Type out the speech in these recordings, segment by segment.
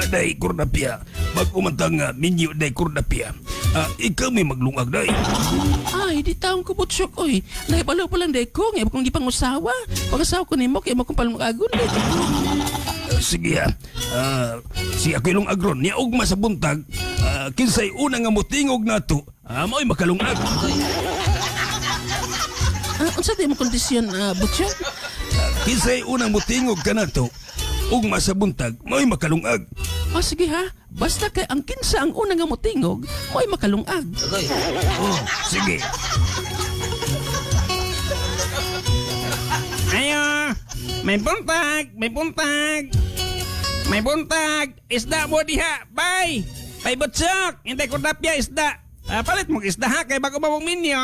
Day Kordapia, bago man tang minyo, Day Kordapia. Ikaw may maglungag, day. Ay, di taong ko, Butsyok, oy. Nahibalo pa lang day ko, nga kong gipangusawa. Pangasawa ko nimo kay mo kong palungagon day. Sige ha. Si ako ilong agron, niya ugma sa buntag, kinsay una nga motingog nato, mao'y makalungag. Unsa di mo kondisyon, Butsyok? Kinsay unang motingog ka nato, ugma sa buntag, mao'y makalungag. O sige ha, basta kay ang kinsa ang una nga motingog, mo'y makalungag. Oh, sige. Ayo, may buntag, may buntag. May buntag, isda mo diha, bye. Bay Butsyok, hindi ko dapya isda. Palit mong isda ha, kay bago ba mong minyo.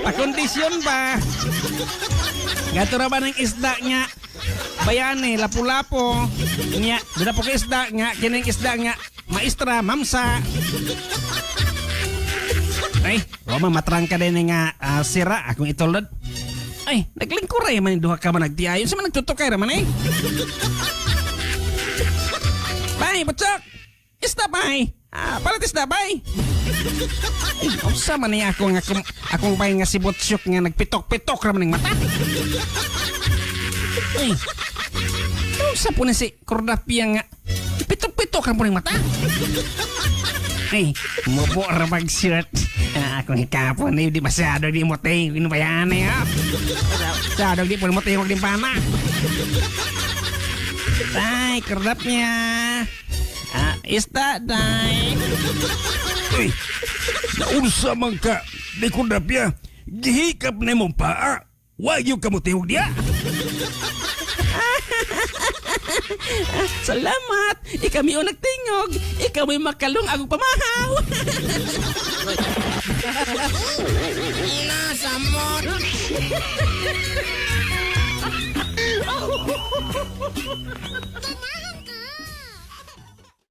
Pakondisyon ba? Gato ra ba ng isda nga? Bayani, lapu-lapo. Nya, doon po ka isda nga, kining isda nga, maestra, mamsa. Ay, wa man matrangka din nga sira akong itulod. Ay, naglingkuray man yung duha ka man nagtiayon. Sa man nagtutukay raman eh. Bay, Butchok! Isda, bay! Palit isda, bay! Ay, unsa man niya ako nga akong bay nga si Butchok nga nagpitok-pitok raman ng mata. Ay, unsa po na si Cordapia nga pitok-pitok raman ng mata. Ay, mubo ra mag shirt. Akong hikapon eh, di masyado di mo ting. Ano ba yan eh, ha? Masyado di po mo ting, wag din pana. Tay, kerdap niya. Isda, day. Uy, naunsa man ka, Day Kordapia, gihikap na imong paa. Wag yung kamutingog diya. Salamat! Ikaw may nagtingog. Ikaw may makalung akong pamahaw. Nasa mo.